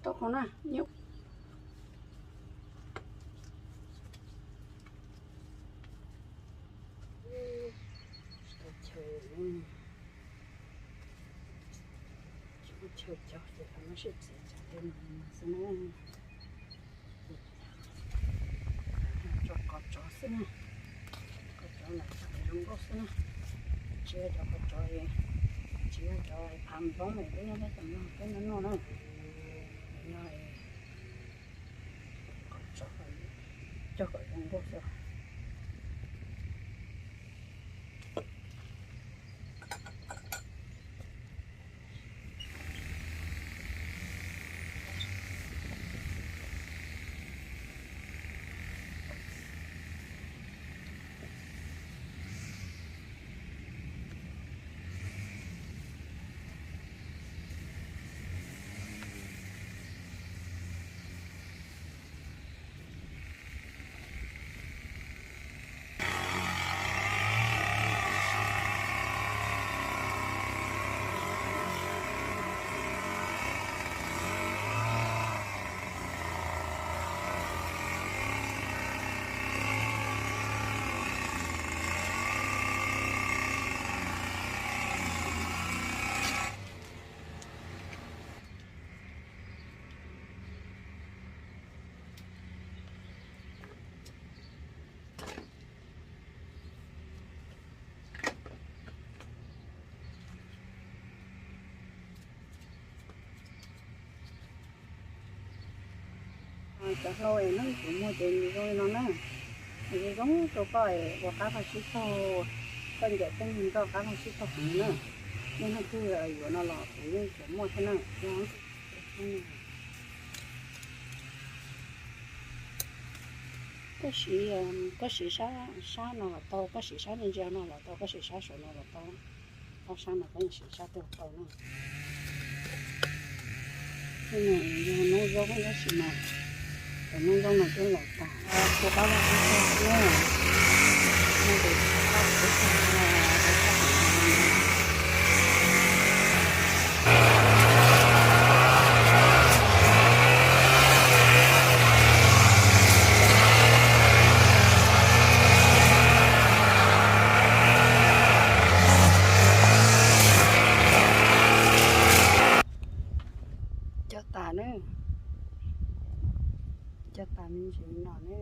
Tau qhov na, nyob tsis tau chaw, tsis muaj chaw cog ces muab siab txiav tso tej no xwb na. Tso qos tsov xwb na, qos tsov lam tso zoo nkauj xwb na. Tsis yog cov qos tsov, tsis yog cov phav nplob na, peb nyob teb chaws no peb nyob noj na. No qos tsov cog kom zoo nkauj xwb. Cov hlau es nws kuv muag ces nws zoo li no na. Nws zoo zoo rau koj es ua qab vaj sib taug, koj ncaim tej nyuag nroj qab vaj sib taug heev na. Nej leej twg yuav no los kuv yeej tseem muaj thiab na. Koj siv, koj siv sab, sab no los tau, koj siv sab ntsia ntsia no los tau, koj siv sab saum no los tau. Ob sab no koj yeej siv sab twg tau na. Tej no yog noob zaub tab sis mas cov noob zaub no twb los tag, kuv qab vaj sib taug xwb. Cog tas na, cog tas me ntsis no ne.